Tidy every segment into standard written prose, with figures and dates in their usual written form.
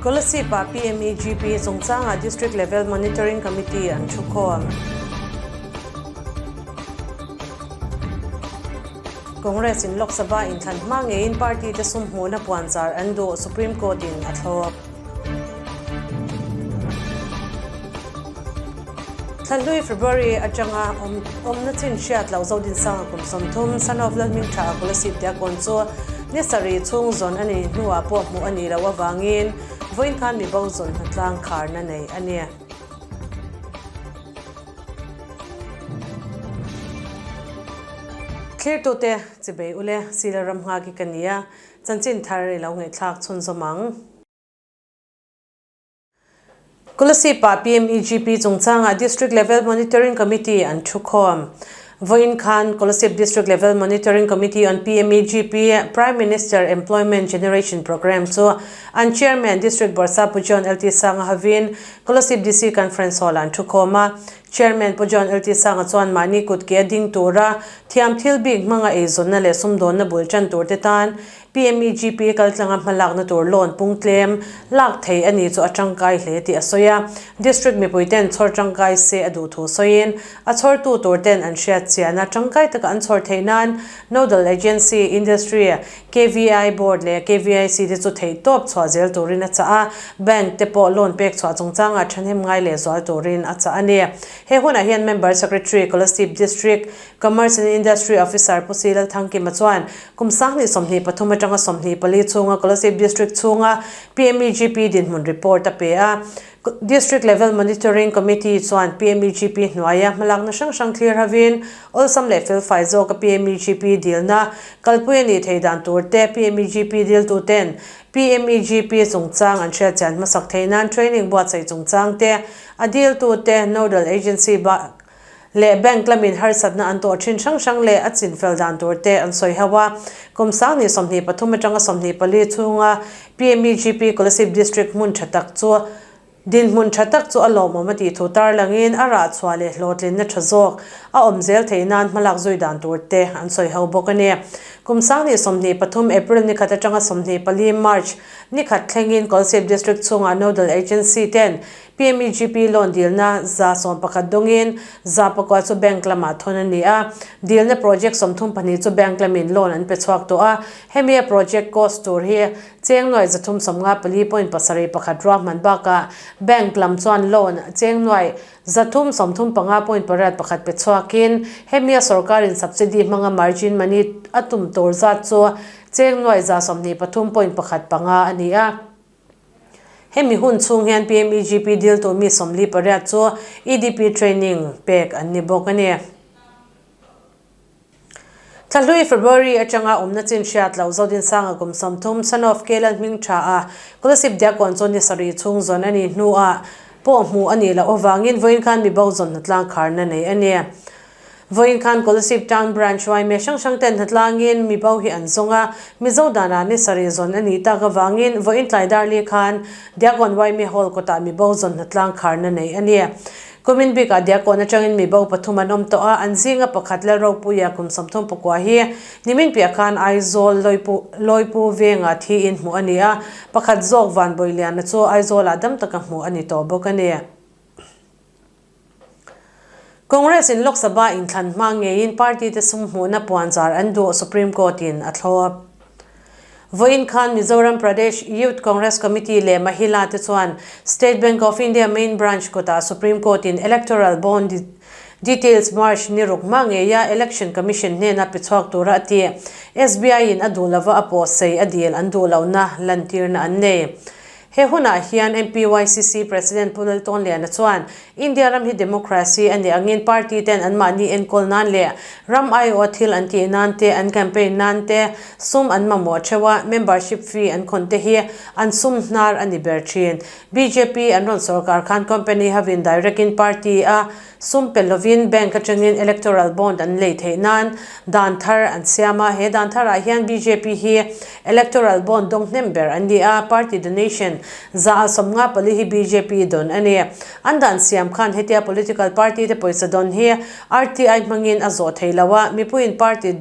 Kolasib-ah PMEGP chungchangah District Level Monitoring Committee an thukhawm. Congress in Lok Sabha inthlan hma ngeiin party te sum hmuhna puanchar an duh, Supreme Court in a thlawp. Thlanhlui February atanga awmna chin hriat loh Zodinsanga kum 30, son of Lalhmingtha a Kolasib Diakon chu ni sarih chhung zawn a nih hnuah pawh hmuh a nih loh avangin vawiin khan mibo zawn hnatlang kharna nei a ni. Thlirtute chibei ule Sila Ramnghaki ka ni a, chanchin thar i lo ngaihthlak chhunzawm ang. Kolasib-ah PMEGP chungchangah District Level Monitoring Committee an thukhawm. Vawiin khan Kolasib District Level Monitoring Committee on PMEGP, Prime Minister Employment Generation Programme, chu an Chairman District Bawrhsa Pu John LT Sanga hovin Kolasib DC Conference Hall-ah an thukhawm a. Chairman Pu John LT Sanga chuan mahni kut ke a ding tura thiam thil bik hmanga eizawnna leh sumdawnna bul tan turte tan PMEGP kaltlanga hmalakna tur loan pung tlem lak thei a ni chu a tangkai hle tih a sawi a. District mipuiten chhawr tangkai se a duh thu sawiin, a chhawrtu tur ten an hriat chian a, tangkai taka an chhawr theih nan Nodal Agency, Industry, KVI Board leh KVIC te chu theihtawp chhuah zel turin a chah a, Bank te pawh loan pek chhuah chungchangah thahnem ngai leh zual turin a chah a ni. He hunah hian Member Secretary, Kolasib District, Commerce and Industry Officer Pu Si Lalthangkima chuan kum 2023 atanga 24 chhunga Kolasib District chhunga PMEGP dinhmun report a pe a. District Level Monitoring Committee chuan PMEGP hnuaia hmalakna hrang hrang thlir hovin awlsam leh felfai zawka PMEGP dilna kalpui a nih theih dan tur te, PMEGP diltuten PMEGP chungchang an hriatchian hmasak theih nan training buatsaih chungchang te, a diltute Nodal Agency leh bank lamin harsatna an tawh thin hrang hrang leh a chinfel dan tur te an sawi ho a. Kum 2023 atanga 24 chhunga PMEGP Kolasib District hmun tha tak chu dinhmun tha tak chu a lawmawm a tih thu tarlangin a rah chhuah leh hlawhtlinna tha zawk a awm zel theih nan hmalak zui dan tur te an sawi ho bawk a ni. Kum 2023 April nikhat atanga 24 March nikhat thlengin Kolasib District chhunga Nodal Agency ten PMEGP loan dilna 111 dawngin 109 chu bank lamah thawn a ni a. Dilna project 34 chu bank lamin loan an pe chhuak tawh a. Hemi a project cost tur hi cheng nuai 354.71 ruahman bakah bank lam chuan loan cheng nuai 335.81 pe chhuakin hemi a sorkarin subsidy hmanga margin money a tum tur zat chu cheng nuai 123.15 a ni a. Hemi hun chhung hian PMEGP dil tur mi 48 chu EDP training pek an ni bawk a ni. Thlahlui February atanga awmna chin hriat loh Zodinsanga kum 30, son of Kelal hming tha a Kolasib Diakon chu ni sarih chhung zawn a nih hnuah pawh hmuh a nih loh avangin vawiin khan mibo zawn hnatlang kharna nei a ni. Vawiin khan Kolasib Town Branch yma hrang hrang ten hnatlangin mibo hi an zawng a, Mizo danah ni sarih zawn a nih tak avangin vawiin tlai darli khan Diakon yma Hall kawtah mibo zawn hnatlang kharna nei a ni. Kumin bikah Diakon atangin mibo pathum an awm tawh a, an zinga pakhat Lalropuia kum 39 hi nimin piah khan Aizawl Lawipu Lawipu vengah thiin hmuh a ni a, pakhat zawk Vanbawiliana chu Aizawlah dam taka hmuh a ni tawh bawk a ni. Congress in Lok Sabha inthlan hma ngeiin party te sum hmuhna puanzar an duh Supreme Court in a thlawp. Vawiin khan Mizoram Pradesh Youth Congress Committee leh Mahila te chuan State Bank of India Main Branch kawtah Supreme Court in Electoral Bond Details March ni ruk hma ngeia Election Commission hnena pe chhuak tura a ti. SBI in a duh lova a pawhsei a dil an duh lohna lantirna an nei. He hunah hian MPYCC President Pu Laltawnliana chuan India ram hi democracy a nih angin party ten anmahni enkawl nan leh ram aiawh thil an tih nan te, an campaign nan te sum an mamawh theuh a, membership fee an khawn te hi an sum hnar a ni ber thin. Bjp an rawn sorkar khan company hovin direct in party a sum pe lovin bank atangin electoral bond an lei theih nan dan thar an siam a, he dan tharah hian bjp hi electoral bond dawng hnem ber an ni a, party donation. 54% hi bjp dawn a ni. An dan siam khan hetia political party te pawisa dawn hi RTI hmangin a zawh thei lo a, mipuiin party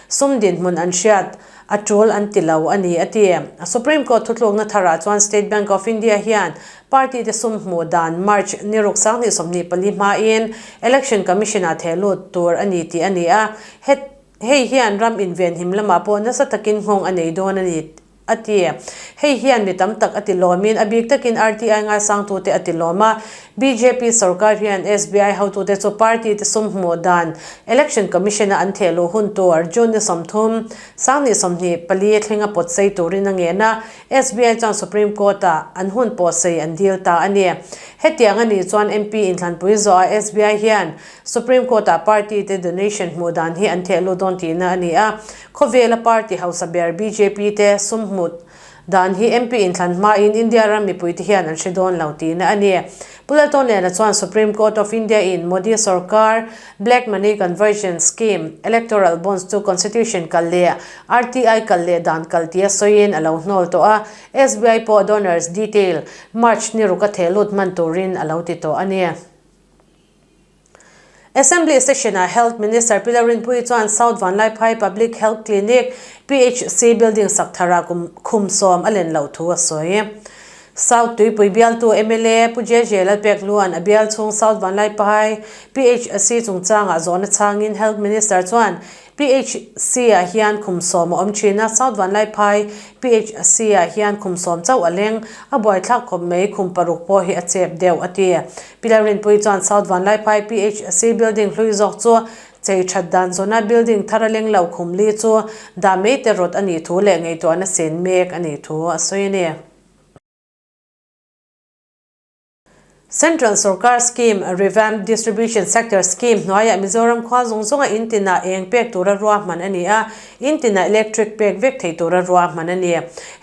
sum dinhmun an hriat a tul an ti lo a ni, a ti. Supreme Court thutlukna tharah chuan State Bank of India hian party te sum hmuh dan March ni ruk 2024 hmain Election Commission-ah theh lut tur a ni tih a ni a, hei hian ram invenhim lamah pawh nasa takin nghawng a nei dawn a ni. A ti. Hei hian mi tam tak a ti lawmin a bik takin RTI ngaisangtute a ti lawm a. Bjp sorkar hian SBI hotute chu party te sum hmuh dan Election Commission-a an theh luh hun tur June ni 30, 2024 thlenga pawt sei turin a ngen a. SBI chuan Supreme Court-ah an hun pawh sei an dil ta a ni. Hetiang a nih chuan MP inthlanpui zawhah SBI hian Supreme Court-ah party te donation hmuh dan hi an theh lut dawn tihna a ni a. Khawvela party hausa ber bjp te sum hmuh dan hi MP inthlan hmain India ram mipuite hian an hre dawn lo tihna a ni. Pu Laltawnliana chuan Supreme Court of India in Modi sorkar Black Money Conversion Scheme, Electoral Bonds chu Constitution kal leh RTI kal leh dan kal tia sawiin a lo hnawl tawh a, SBI pawh donors detail March ni ruk a theh lut hman turin a lo ti tawh a ni. Assembly Session-ah Health Minister Pi Lalrinpuii chuan South Vanlaiphai Public Health Clinic, PHC, building sak tharah kum khum sawm a len loh thu a sawi. South Tuipui bialtu mla Pu JJ Lalpeklua'n a bial chhung South Vanlaiphai PHC chungchangah zawhna chhangin Health Minister chuan PHC-ah hian khum sawm a awm thin a, South Vanlaiphai PHC-ah hian khum sawm chauh a leng, a buaithlak khawp mai, khum paruk pawh hi a chep deuh, a ti. Pi Lalrinpuii chuan South Vanlaiphai PHC building hlui zawk chu chei that dan zawna building thar a leng lo khum li chu dah mai te rawt a nih thu leh ngaihtuahna sen mek a nih thu a sawi a ni. Central Sorkar Scheme, Revamped Distribution Sector Scheme, hnuaiah Mizoram khua zawng zawnga in tinah eng pek tura ruahman a ni a, in tinah electric pek vek thei tura ruahman a ni.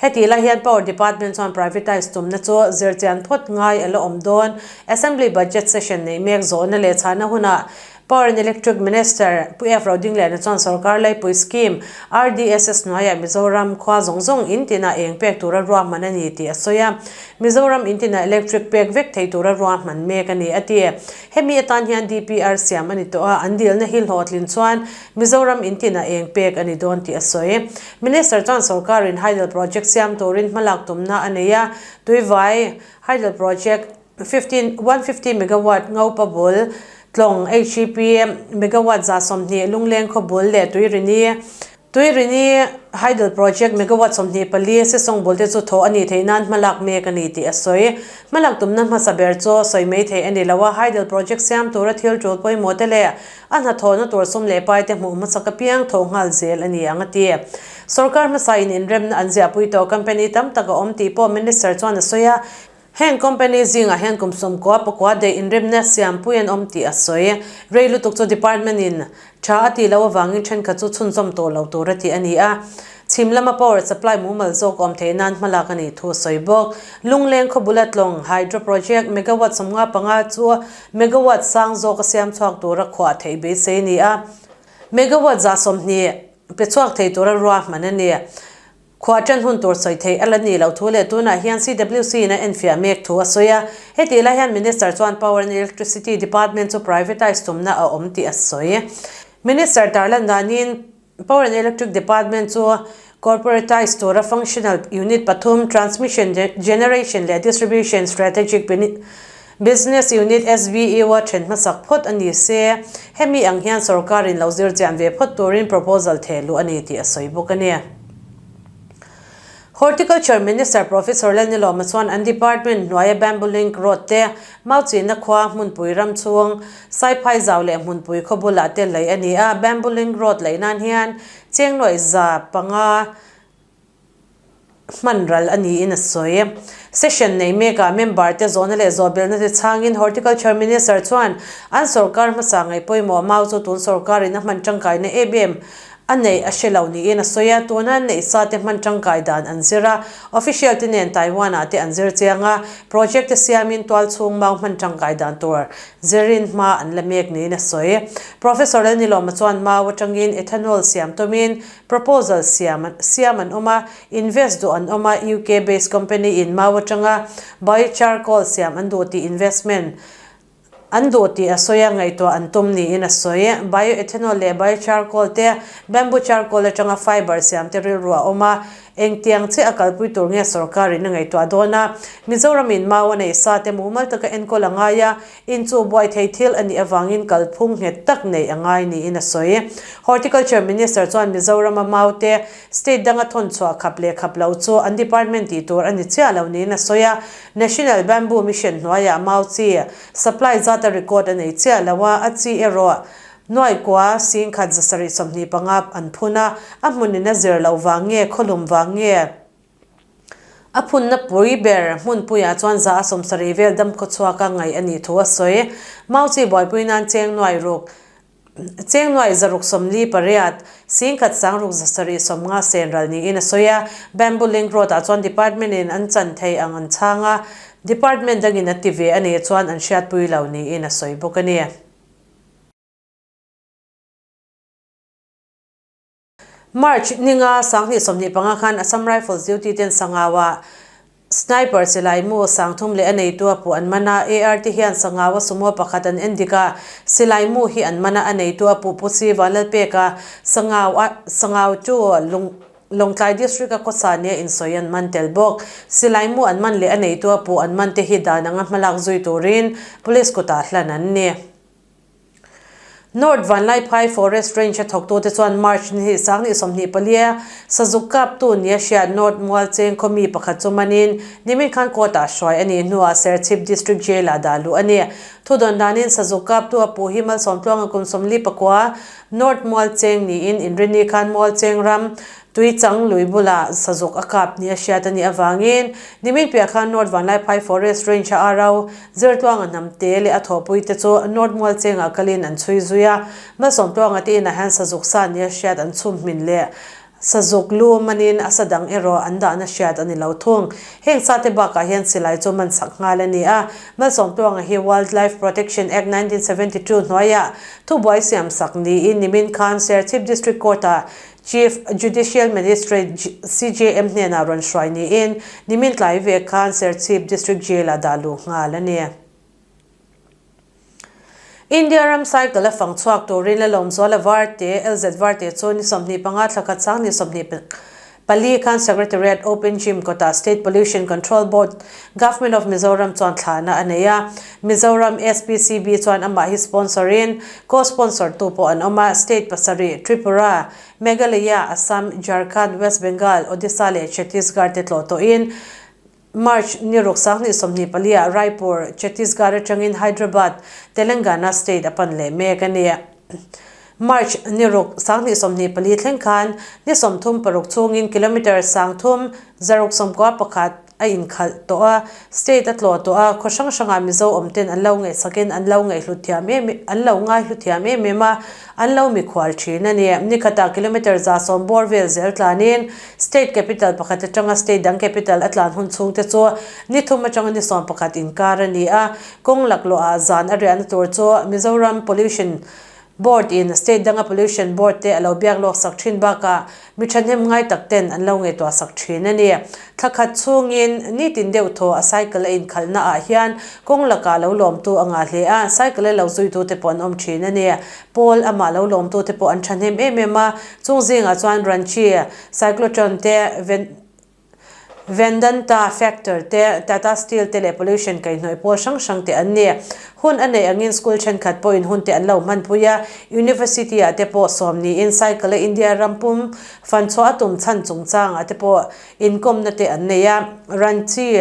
Hetih lai hian Power Department chuan privatise tumna chu zirchian phawt ngai a la awm dawn. Assembly Budget Session neih mek zawhna leh chhahna hunah Power and Electric Minister Pu F. Rodingliana chuan sorkar laipui scheme RDSS hnuaiah Mizoram khua zawng zawng in tinah eng pek tura ruahman a ni tih a sawi a. Mizoram in tinah electric pek vek thei tura ruahman mek a ni a ti. Hemi atan hian DPR siam a ni tawh a, an dilna hi hlawhtlin chuan Mizoram in tinah eng pek a ni dawn tih a sawi. Minister chuan sorkarin hydel project siam turin hmalak tumna a nei a, Tuivai hydel project, 15, 150 megawatt Ngopa bul, Tlawng HEP megawatt 120 Lungleng khaw bul leh Tuirini, Tuirini Hydel Project megawatt 24 Sesawng bul te chu thawh a nih theih nan hmalak mek a ni tih a sawi. Hmalak tumna hmasa ber chu sawi mai theih a ni lo a, Hydel Project siam tura thil tul pawimawh te leh a hnathawhna tur sum leh pai te hmuh hmasak apiang thawh nghal zel a ni ang a ti. Sorkar hmasa in inremna an ziahpui tawh company tam tak a awm tih pawh Minister chuan a sawi a, Heng company zingah hian kum 90 pakua daih inremna siampui an awm tih a sawi. Rei lutuk chu department in tha a tih loh avangin thenkhat chu chhunzawm tawh lo tur a tih a ni a. Chhim lama power supply mumal zawk awm theih nan hmalak a nih thu a sawi bawk. Lungleng khawbula tlawng hydro project megawatt 55 chu megawatt sang zawk a siam chhuak tura khuah theih beisei a ni a. Megawatt 120 pe chhuak thei tura ruahman a ni. Khua ṭan hun tur sawi theih a la nih loh thu leh tunah hian CWC in a enfiah mek thu a sawi a. Hetih lai hian Minister chuan Power and Electricity Department chu privatise tumna a awm tih a sawi. Minister tarlan danin Power and Electric Department chu corporatise tura functional unit pathum, Transmission, Generation leh Distribution Strategic Business Unit, SBU, a ṭhen hmasak phawt a ni se, hemi ang hian sorkarin lo zir chian ve phawt turin proposal theh luh a ni tih a sawi bawk a ni. Horticulture Minister Professor Lalnilawma chuan an department hnuaia Bamboo Link Road te, Mauchina khua, Hmunpui ram chhung, Saiphai zau leh Hmunpui khaw bulah te lei a ni a, Bamboo Link Road lei nan hian chengluaih 500 hman ral a niin a sawi. Session nei mekah member te zawhna leh zawhbelna te chhangin Horticulture Minister chuan an sorkar hmasa ngaih pawimawh mau chu tun sorkarin a hman tangkaina em em. A neih a hre lo niin a sawi a, tuna an neih sa te hman tangkai dan an zir a, official te nen Taiwan ah te an zir chiang a, project te siamin tual chhung mau hman tangkai dan tur zirin hma an la mek niin a sawi. Professor Lalnilawma chuan mau atangin ethanol siam tumin proposal siam siam an awm a, invest duh an awm a, UK based company in mau atanga biocharcoal siam an duh tih investment An duh tih a sawi a, ngaihtuah an tum niin a sawi. Bioethanol leh biocharcoal te, bamboo charcoal atanga fibre siam te rilru a awm a, engtiang chiah a kalpui tur nge sorkarin a ngaihtuah dawn a. Mizoramin mau a neih sa te mumal taka enkawl a ngai a, inchuh buai thei thil a nih avangin kalphung nghet tak neih a ngai niin a sawi. Horticulture Minister chuan Mizorama mau te state danga thawn chhuah khap leh khap loh chu an department tih tur a ni chiah lo niin a sawi a. National Bamboo Mission hnuaiah mau chi supply zata record a nei chiah lo a, a chi erawh nuaikua singkhat 725 an phun a, a hmunin a zir loh vang nge khawlum vang nge a phunna pui ber hmunpuiah chuan 70% vel damkhawchhuaka ngaih a nih thu a sawi. Mau chi buaipui nan cheng nuai ruk Cheng nuai 648, 10,000 670 sen ral niin a sawi a. Bamboo Link Road ah chuan Department in an chan thei ang an chhang a, Department dangin a ti ve a nih chuan an hriatpui lo niin a sawi bawk a ni. March ninga 2025 khan Assam Rifles duty ten Sangau-ah Sniper silai mu 3000 leh a neitu a puh an man a, AR te hian Sangau-a sumo pakhat an en dik a, silai mu hi an man a, a neitu a puh Pu Si Vanlalpeka Sangau-a Sangau chu Lawngtlai District-a khawsa nia insawi an man tel bawk. Silai mu an man leh a neitu a puh an man te hi dan anga hmalak zui turin Police kutah hlan an ni. North Vanlaiphai Forest Range a thawktute chuan March ni hi 2024 a sazuk kaptu nia hriat North Mualcheng khawmi pakhat chu manin nimin khan court ah hruai a nih hnuah Serchhip District Jail ah dah luh a ni. Thudawn danin sazuk kaptu a puh hi Malsawmtluanga kum 44 North Mualcheng niin Inrini khan Mualcheng ram Tuichang lui bulah sazuk a kap nia hriat a nih avangin nimin piah khan North Vanlaiphai Forest Range a arau Zirtluanga hnamte leh a thawhpui te chu North Mualchengah kalin an chhui zui a. Malsawmtluanga te inah hian sazuk sa nia hriat an chhum hmin leh sazuk lu manin a sa dang erawh an dahna hriat a ni lo thung. Heng sa te bakah hian silai chu man chak nghal a ni a. Malsawmtluanga hi Wildlife Protection Act 1972 hnuaiah thubuai siam sak niin nimin khan Serchhip District Court-ah Chief Judicial Magistrate, CJM, hnenah rawn hruai niin nimin tlai ve khan Serchhip District Jail-ah dah luh nghal a ni. India ram cycle a fang chhuak turin Lalawmzuala Varte, LZ Varte chu ni 25 thla khat sang ni 24 khan Secretariat Open Gym kawtah State Pollution Control Board, Government of Mizoram chuan thlahna a nei a. Mizoram SPCB chuan amah hi sponsor in, co-sponsor tu pawh an awm a, state pasarih, Tripura, Meghalaya, Assam, Jharkhand, West Bengal, Odisha leh Chhattisgarh te tlawh tawhin March ni ruk 2024 ah Raipur, Chhattisgarh atangin Hyderabad, Telangana state a pan leh mek a ni. March ni ruk 2024 thleng khan ni 36 chhungin kilometre 3,691 a inkhalh tawh a, state a tlawh tawh a, khaw hrang hrangah Mizo awmten an lo ngaihsakin an lo ngaihhlut thiam em an lo ngaihlu thiam em em a, an lo mikhual thin a ni. Ni khatah kilometre 110 bawr vel zel tlanin state capital pakhat atanga state dang capital a tlan hun chhungte chu ni thum atanga ni 11 inkar a ni a, kawng laklawhah zan a riahna tur chu Mizoram Pollution Board in state danga pollution board te a lo biak lawk sak thin bakah mi thahnem ngai tak ten an lo ngaihtuah sak thin a ni. Thla khat chhungin nitin deuh thaw a cycle a inkhalhna ah hian kawng lakah lo lawmtu a ngah hle a, cycle a lo zuitu te pawh an awm thin a ni. Pawl amah lo lawmtu te pawh an thahnem em em a, chung zingah chuan Ranchi cyclotron te Vedanta Factor te, Tata Steel te leh pollution kaihhnawih pawl hrang hrang te an ni. Hun a neih angin school thenkhat pawhin hun te an lo hmanpui a, University ah te pawh sawm niin cycle a India ram pum fan chhuah a tum chhan chungchangah te pawh inkawmna te an nei a. Ranchi,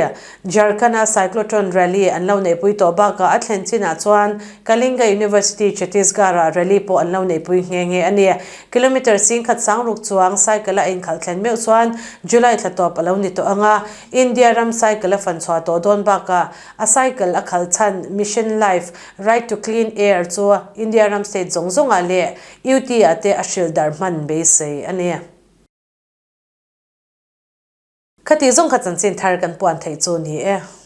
Jharkhand-a Cyclotron Rally an lo neihpui tawh bakah a thlen chinah chuan Kalinga University, Chhattisgarh-ah rally pawh an lo neihpui nghe nghe a ni. Kilometre 10,000 ruk chuang cycle a inkhalh thlen meuh chuan July thla tawp a lo ni tawh ang. ang a, India ram cycle a fan chhuah tawh dawn bakah a cycle a khalh chhan Mission Life, Right to Clean Air chu India ram state zawng zawngah leh UT ah te a hrilh darh hman beisei a ni. Khati zawng kha chanchin thar kan puan theih chu ni e.